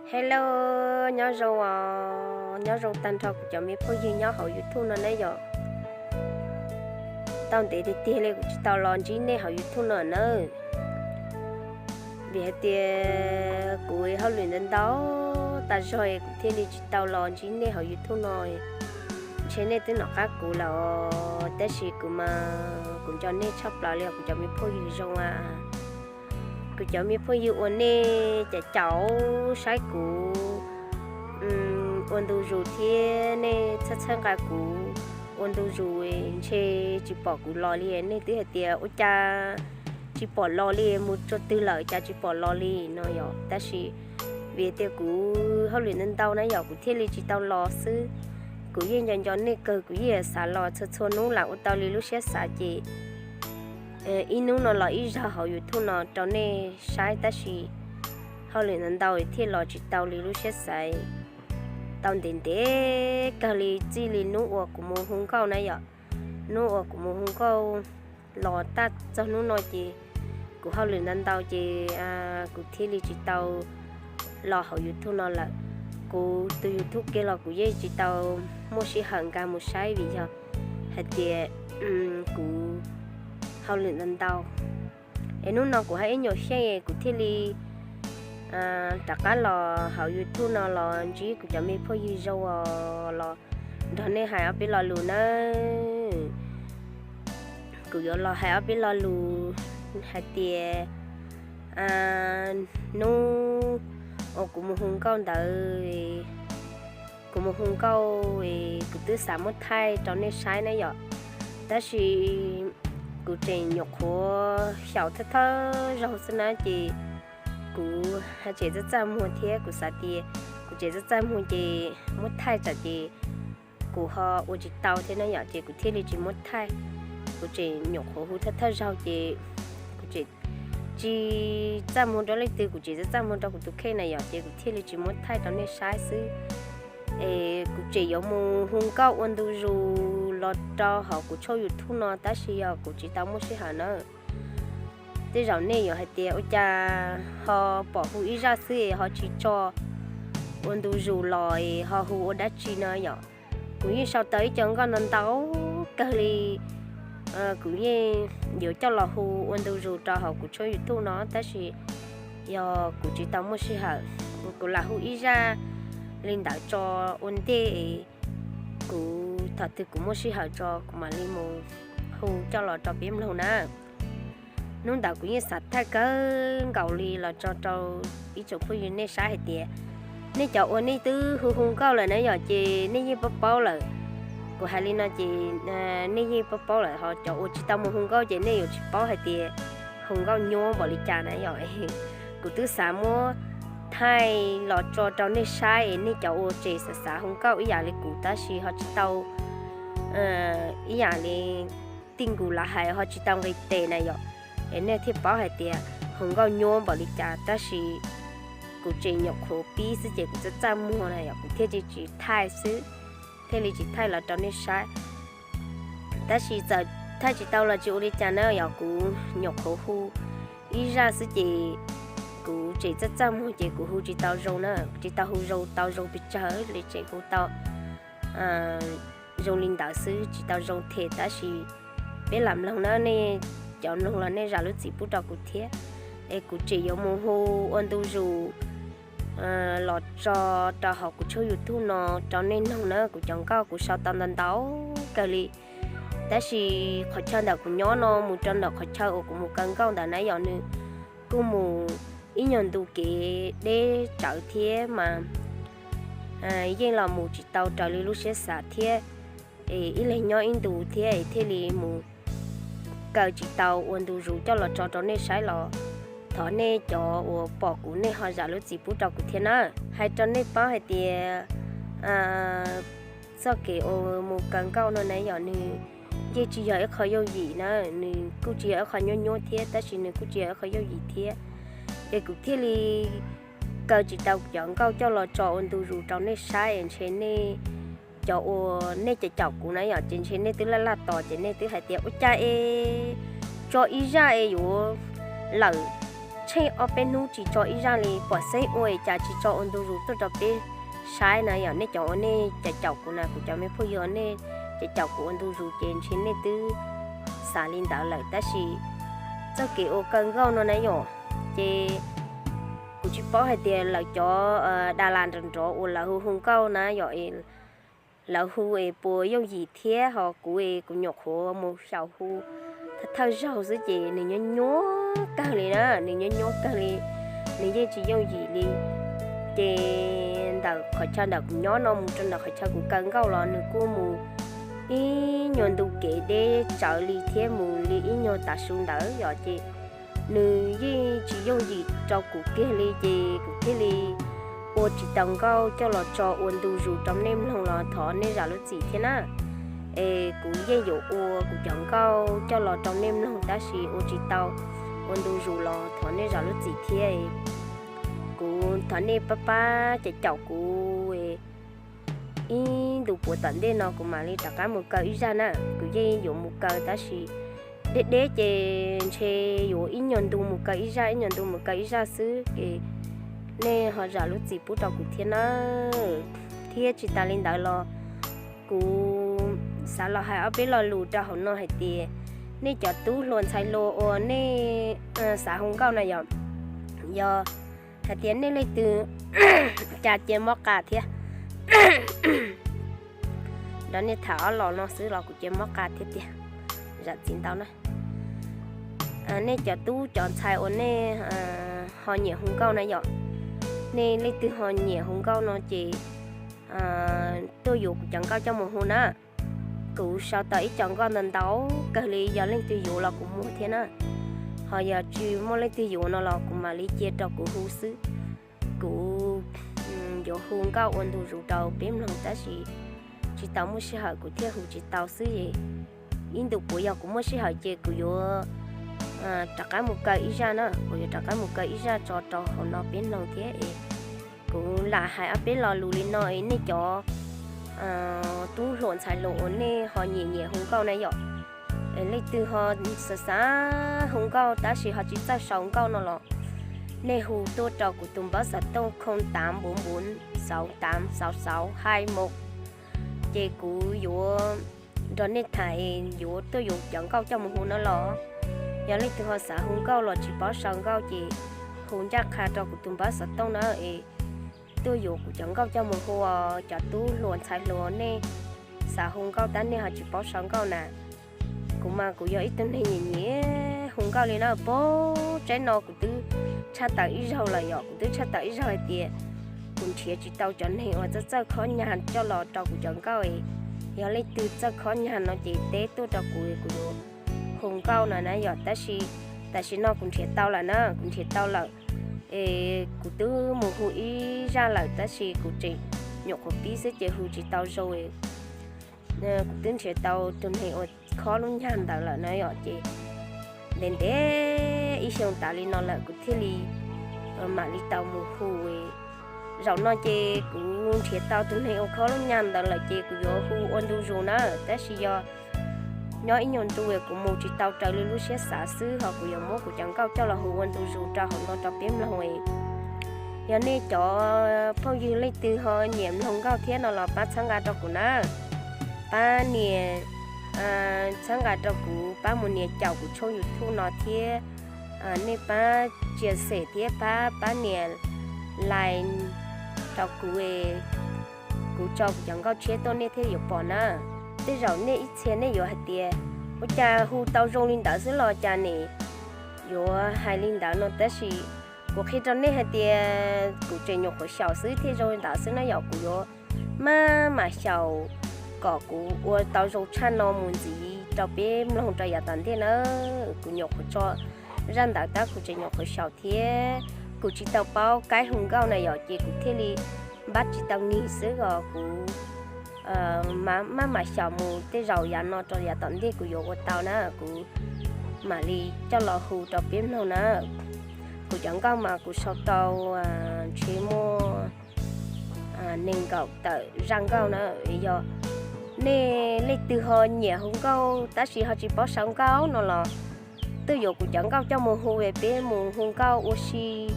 Hello, nyob zoo os, nyob zoo tag nrho kuv cov me phooj ywg nyob hauv YouTube no na yom. Tau ntev tiag tiag li kuv tsis tau los ntsib nej hauv YouTube no nawb. Vim hais tias kuv hauj lwm ntau ntau tas zog kuv thiaj li tsis tau los ntsib nej hauv YouTube no. Ntshe nej twb nov qab kuv lawm os, tab sis kuv mas kuv nco nej tshaj plaws li os kuv cov me phooj ywg zoo a. Kuv cov me phooj ywg uas nej caum caum saib kuv ua ntu zus thiab nej txhawb txhawb nqa kuv ua ntu zus, ntshe tsis pom kuv los li, nej twb hais tias ua cas tsis pom los li, mus txog twg lawm cas tsis pom los li no yom. Tab sis vim tias kuv hauj lwm ntau ntau na yom, kuv thiaj li tsis tau los xwb. Kuv yeej nco nco nej kawg, kuv yeej xav los txhua txhua hnub lam ua tau li lub siab xav ces ib hnub no los ib zaug hauv YouTube no rau nej saib, tab sis hauj lwm ntau ntau thiaj los tsis tau li lub siab xav. Tau ntev ntev kawg li, txij li hnub uas kuv mus hu nkauj na yom, hnub uas kuv mus hu nkauj los txog hnub no ces kuv hauj lwm ntau ntau ces kuv thiaj li tsis tau los hauv YouTube no lawm. Kuv tus YouTube kiag los kuv yeej tsis tau muaj sij hawm nkag mus saib vim yog hais tias kuv hauj lwm ntau ntau. Es hnub no kuv haj ib nyuag xyeej kuv thiaj li rov qab los hauv YouTube no los ntsib kuv cov me phooj ywg zoo os, los nrog nej hais ob peb lo lus nawb. Kuv yuav los hais ob peb lo lus hais tias hnub uas kuv mus hu nkauj ntawd, kuv mus hu nkauj, kuv twb xav muab thaij rau nej saib na yom, tab sis kuv tseem nyuam qhuav xyaum thawj thawj zaug xwb na ces kuv haj tseem txaj txaj muag thiab kuv xav tias kuv tseem txaj txaj muag ces muab thaij tsam ces kuv ho ua tsis tau thiab na yom, ces kuv thiaj li tsis muab thaij. Kuv tseem nyuam qhuav hu thawj thawj zaug ces kuv tseem tsis txaj muag rau leej twg, kuv tseem txaj txaj muag rau kuv tus kheej na yom, ces kuv thiaj li tsis muab thaij rau nej saib xwb. Es kuv tseem yuav mus hu nkauj ua ntu zus los rau hauv kuv tshooj YouTube no tab sis yog kuv tsis tau muaj sij hawm na. Tej zaum nej yuav hais tias ua cas ho pom hu ib zaj xwb es ho tsis tso ua ntu zus los es ho hu ua dab tsi no yom. Kuv yeej sau tau ib co nkauj ntau ntau kawg li, kuv yeej yuav coj los hu ua ntu zus rau hauv kuv tshooj YouTube no tab sis yog kuv tsis tau muaj sij hawm, kuv lam hu ib zaj li ntawd tso ua ntej, kuv thaum twg kuv muaj sij hawm tso kuv mam li mus hu coj los rau peb mloog na. Hnub ntawd kuv yeej xav thaij kawg nkaus li los tso rau ib tsoom phooj ywg nej saib hais tias nej cov uas nej twb hu hu nkauj lawm na yom ces nej yeej paub paub lawm. Kuv hais li no ces nej yeej paub paub lawm, ho cov uas tsis tau mus hu nkauj ces nej yuav tsis paub hais tias hu nkauj nyuaj npaum li cas na yom. Kuv twb xav muab thaij los tso rau nej saib es nej cov uas tseem xav xav hu nkauj ib yam li kuv tab sis ho tsis tau ib yam li tij nkus lav hais ho tsis tau nqis tes na yom, es nej thiaj paub hais tias hu nkauj nyuaj npaum li cas tab sis kuv tseem nyuam qhuav pib xwb ces kuv txaj txaj muag na yom, kuv thiaj li tsis thaij xwb, thiaj li tsis thaij los rau nej saib. Tab sis txawm thaij tsis tau los tsis ua li cas na yom, kuv nyuam qhuav hu ib zaj xwb ces kuv tseem txaj txaj muag ces kuv hu tsis tau zoo na, tsis tau hu zoo tau zoo pes tsawg li, tseem hu tau zoo li ntawd xwb tsis tau zoo them, tab sis peb lam mloog na, nej cov mloog los nej zam lub txim pub rau kuv thiab. Es kuv tseem yuav mus hu ua ntu zus los tso rau hauv kuv tshooj YouTube no rau nej mloog na. Kuv cov nkauj kuv sau tau ntau ntau kawg li, tab sis qhov chaw ntawm kuv nyob no mus rau ntawm qhov chaw uas kuv mus kaw nkauj ntawd na yom, nws kuj mus ib nyuag ntu kev deb tsawv thiab mas yeej los mus tsis tau raws li lub siab xav thiab. Es ib leeg nyob ib ntus thiab es thiaj li mus kaw tsis tau ua ntu zus coj los tso rau nej saib los thov nej cov uas pom kuv nej ho zam lub txim pub rau kuv thiab na. Hais rau nej paub hais tias txoj kev uas mus kaw nkauj no na yom, nws yeej tsis yog ib qho yooj yim na, nws kuj tsis yog ib qho nyuaj nyuaj thiab, tab sis nws kuj tsis yog ib qho yooj yim thiab. Es kuv thiaj li kaw tsis tau cov nkauj coj los tso ua ntu zus rau nej saib es ntshe nej cov uas nej caum caum kuv na yom, ces ntshe nej twb laj laj tos ces nej twb hais tias ua cas es tso ib zaj es yuav lawm tsheej ob peb hnub tsis tso ib zaj li, pom xeeb ua cas tsis tso ua ntu zus tuaj rau peb saib na yom. Nej cov uas nej caum caum kuv na, kuv cov me phooj ywg, nej caum caum kuv ua ntu zus ces ntshe nej twb xav li ntawd lawm, tab sis txoj kev ua kaw nkauj no na yom, ces kuv tsis paub hais tias lawv cov Dalas nrov nrov uas lawv hu hu nkauj na yom, lawv hu es puas yooj yim thiab, ho kuv es kuv nyuam qhuav mus xyaum hu thawj zaug xwb ces nws nyuaj nyuaj kawg li na, nws nyuaj nyuaj kawg li, nws yeej tsis yooj yim li. Ces ntawm qhov chaw ntawm kuv nyob no mus rau ntawm qhov chaw kuv kaw nkauj los nws kuj mus ib nyuag ntu kev deb tsawv li thiab, mus li ib nyuag tav su ntawd yom, ces nws yeej tsis yooj yim rau kuv kiag li, ces kuv thiaj li ua tsis tau nkauj coj los tso ua ntu zus rau nej mloog los thov nej zam lub txim thiab na. Es kuv yeej yuav ua kuv cov nkauj coj los rau nej mloog tab sis ua tsis tau ua ntu zus los thov nej zam lub txim thiab. Kuv thov nej pab pab caum caum kuv, ib ntu puav tom ntej no kuv mam li rov qab mus kaw ib zaj na. Kuv yeej yuav mus kaw tab sis deb deb ces ntshe yuav ib nyuag ntu mus kaw ib zaj, ib nyuag ntu mus kaw ib zaj xwb es nej ho zam lub txim pub rau kuv thiab na. Thiab tsis tas li ntawd los kuv xav los hais ob peb lo lus rau hauv no hais tias nej cov tub hluas ntxhais hluas uas nej xav hu nkauj na yom, yog hais tias nej leej twg, cas cia mob qa thiab, nrog nej tham ob los no xwb los kuv cia mob qa thiab tiag, zam txim ntau na. Nej cov tub cov ntxhais uas nej ho nyiam hu nkauj na yom, nej leej twg ho nyiam hu nkauj no ces tuaj yuav kuv cov nkauj coj mus hu na. Kuv sau tau ib co nkauj ntau ntau kawg li, yog leej twg yuav los kuv muag thiab na. Ho yog tsis muaj leej twg yuav no los kuv mam li cia rau kuv hu xwb. Kuv yuav hu nkauj ua ntu zus rau peb mloog tab sis tsis tau muaj sij hawm kuv thiaj hu tsis tau xwb es ib ntu puav yog kuv muaj sij hawm ces kuv yuav rov qab mus kaw ib zaj na, kuv yuav rov qab mus kaw ib zaj tso rau hauv no peb mloog thiab es kuv lam hais ob peb lo lus li no es nej cov tub hluas ntxhais hluas uas nej ho nyiam nyiam hu nkauj na yom, leej twg ho xav xav hu nkauj tab sis ho tsis txawj sau nkauj no los nej hu tuaj rau kuv tus npawb xov tooj khoo tav npuv npuv xauv tav xauv xauv hai mus, ces kuv yuav nrog nej tham es yuav tuaj yuav cov nkauj coj mus hu na los. Yog leej twg ho xav hu nkauj los tsis paub sau nkauj ces hu ncaj qha rau kuv tus npawb xov tooj na es tuaj yuav kuv cov nkauj coj mus hu. Cov tub hluas ntxhais hluas nej xav hu nkauj tab nej ho tsis paub sau nkauj na, kuv mas kuv yog ib tug neeg nyiam nyiam hu nkauj li na. Pab tsaib no kuv twb tshaj tawm ib zaug lawm yom, kuv twb tshaj tawm ib zaug hais tias kuv nrhiav tsis tau cov neeg uas txawj txawj khob nyag coj los rau kuv cov nkauj. Yog leej twg txawj khob nyag no ces teb tuaj rau kuv, kuv yuav hu nkauj no na yom. Tab sis tam sim no kuv nrhiav tau lawm na, kuv nrhiav tau lawm es kuv twb mus hu ib zaj lawm tab sis kuv tseem nyuam qhuav pib xwb ces hu tsis tau zoo. Kuv twb nrhiav tau tus neeg uas khob lub nyag ntawd lawm na yom, ces ntev ntev ib xyoo tas li no lawm kuv thiaj li mam li tau mus hu. Zaum no ces kuv nrhiav tau tus neeg uas khob lub nyag ntawd lawm ces kuv yuav hu ua ntu zus na, tab sis yog nyob ib nyuag ntu kuv mus tsis tau raws li lub siab xav xwb, ho kuv yuav muab kuv cov nkauj coj los hu ua ntu zus rau hauv no rau peb mloog. Yog nej cov phooj ywg leej twg ho nyiam mloog nkauj thiab no los pab txhawb nqa rau kuv na, pab nias txhawb nqa rau kuv, pab mus nias caum kuv tshooj YouTube no thiab nej pab share thiab pab, pab nias like rau kuv, kuv tso kuv cov nkauj tshiab tuaj nej thiaj yuav pom na. Tej zaum nej ib txhia nej yuav hais tias ua cas hu tau zoo li ntawd xwb los cas ne, yuav hais li ntawd no, tab sis kuv qhia rau nej hais tias kuv tseem nyuam qhuav xyaum xwb thiaj zoo li ntawd xwb na yom. Kuv yuav maj mam xyaum kom kuv ua tau zoo tshaj no mus ntxiv rau peb mloog rau yav tom ntej na. Kuv nyuam qhuav tso zaj ntawd tab kuv tseem nyuam qhuav xyaum thiab kuv tsis tau paub kaib hu nkauj na yom, ces kuv thiaj li npab tsis tau nig xwb os. Kuv maj mam xyaum mus, tej zaum yav no rau yav tom ntej kuv yuav ua tau na, kuv mam li coj los hu rau peb mloog na. Kuv cov nkauj mas kuv sau tau ntshe muaj nees nkaum tawm zaj nkauj na. Yog nej leej twg ho nyiam hu nkauj tab sis ho tsis paub sau nkauj no los twb yuav kuv cov nkauj coj mus hu, peb mus hu nkauj ua si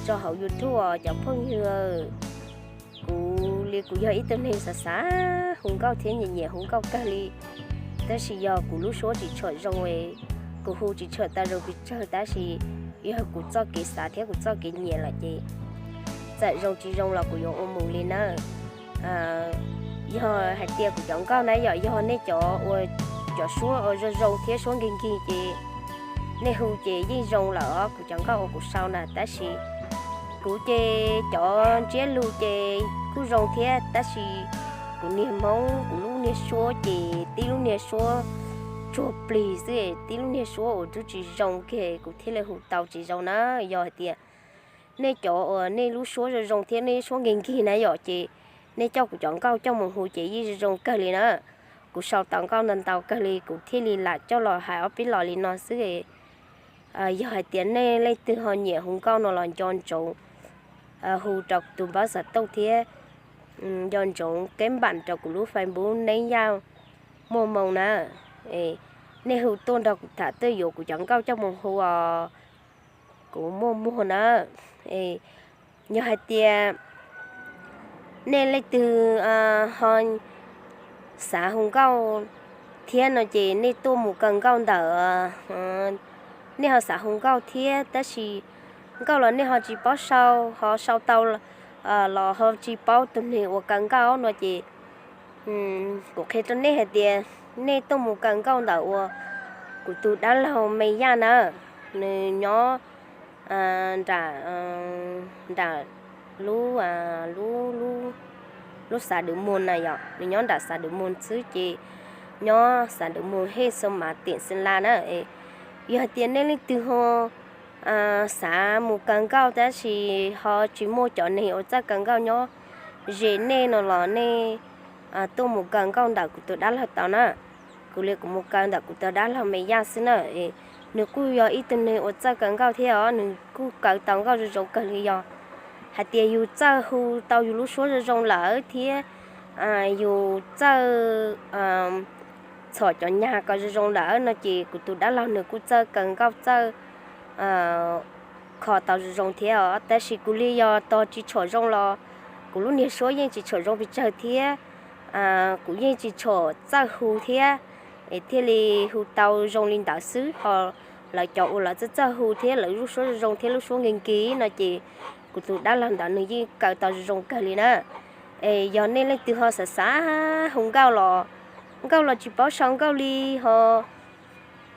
rau hauv YouTube os cov phooj ywg. Kuv li kuv yog ib tug neeg xav xav hu nkauj thiab nyiam nyiam hu nkauj kawg li, tab sis yog kuv lub suab tsis tshua zoo, kuv hu tsis tshua tau zoo pes tsawg, tab sis yog kuv txoj kev xav thiab kuv txoj kev nyiam lawm ces txawm zoo tsis zoo los kuv yuav ua mus li na. Yog hais tias kuv cov nkauj na yom, yog nej cov ua cov suab ua zoo zoo thiab suab nkig nkig ces nej hu ces yeej zoo lawm os, kuv cov nkauj uas kuv sau na. Tab sis kuv ces cov ntsiab lus ces kuj zoo thiab, tab sis kuv niag Hmoob kuv lub niag suab ces tib lub niag suab tsuag plig xwb, tib lub niag suab uas twb tsis zoo kiag kuv thiaj li hu tau tsis zoo na. Yog hais tias nej cov uas nej lub suab zoo zoo thiab nej suab nkig nkig na yom, ces nej coj kuv cov nkauj coj mus hu ces yeej zoo zoo kawg li na. Kuv sau tau nkauj ntau ntau kawg li kuv thiaj li lam coj los hais ob peb los li no xwb. Yog hais tias nej leej twg ho nyiam hu nkauj no los nco ntsoov hu rau tus npawb xov tooj thiab nco ntsoov keb npam rau kuv lub Facebook Neeb Yaj Muaj Moo na. Nej hu tuaj nrog kuv tham twj yuav kuv cov nkauj coj mus hu os, kuv muaj muag na. Yog hais tias nej leej twg ho xav hu nkauj thiab no ces nej tuaj mus kaw nkauj ntawm, nej ho xav hu nkauj thiab tab sis nkauj los nej ho tsis paub sau, ho sau tau los ho tsis paub tus neeg uas kaw nkauj no ces kuv qhia rau nej hais tias nej tuaj mus kaw nkauj ntawm uas kuv tus dab laug Me Yaj na, nws nyob nram, nram lub, lub xav Dwm Muag na yom, nws nyob nram xav Dwm Muag xwb ces nyob xav Dwm Muag Hej Xoo Mav Tiam Xeem Las na. Yog hais tias nej leej twg ho xav mus kaw nkauj tab sis ho tsis muaj cov neeg uas txawj kaw nkauj nyob ze nej no los nej tuaj mus kaw nkauj ntawm kuv tus dab laug tau na. Kuv li kuv mus kaw ntawm kuv tus dab laug Me Yaj xwb na. Nws kuj yog ib tug neeg uas txawj kaw nkauj thiab os, nws kuj kaw tau nkauj zoo zoo kawg li. Yog hais tias yus txawj hu tau yus lub suab zoo zoo lawm thiab yus txawj txhom cov nyag ko zoo zoo lawm no ces kuv tus dab laug nws kuj txawj kaw nkauj txawj kho tau zoo zoo thiab os. Tab sis kuv li yog tog tsis tshua zoo los kuv lub niag suab yeej tsis tshua zoo pes tsawg thiab kuv yeej tsis tshua txawj hu thiab, es thiaj li hu tau zoo li ntawd xwb. Ho lawv cov uas lawv txawj txawj hu thiab lawv lub suab zoo zoo thiab lub suab nkig nkig no ces kuv tus dab laug ntawd nws yeej kaw tau zoo zoo kawg li na. Es yog nej leej twg ho xav xav hu nkauj los, nkauj los tsis paub sau nkauj li, ho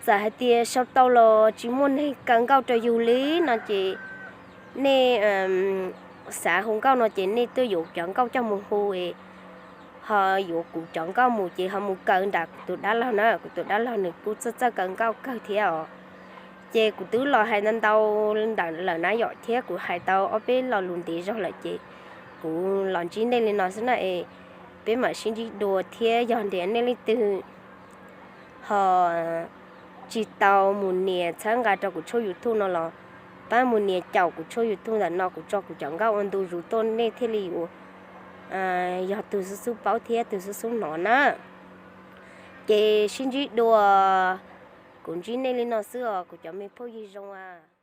txawm hais tias sau tau los tsis muaj neeg kaw nkauj rau yus li no ces nej xav hu nkauj no ces nej tuaj yuav cov nkauj coj mus hu, ho yuav kuv cov nkauj mus ces ho mus kaw nram kuv tus dab laug na, kuv tus dab laug nws kuj txawj txawj kaw nkauj kawg thiab os. Ces kuv twb los hais ntau ntau ntawm lawm na yom, thiab kuv hais tau ob peb lo lus ntev zog lawm ces kuv los ntsib nej li no xwb na es peb mam sib ntsib dua thiab yog tias nej leej twg ho tsis tau mus nias txhawb nqa rau kuv tshooj YouTube no los pab mus nias caum kuv tshooj YouTube ntawm no, kuv tso kuv cov nkauj ua ntu zus tuaj nej thiaj li ua yog tus xub xub paub thiab tus xub xub hnov na. Ces sib ntsib dua, kuv ntsib nej li no xwb os kuv cov me phooj ywg zoo a.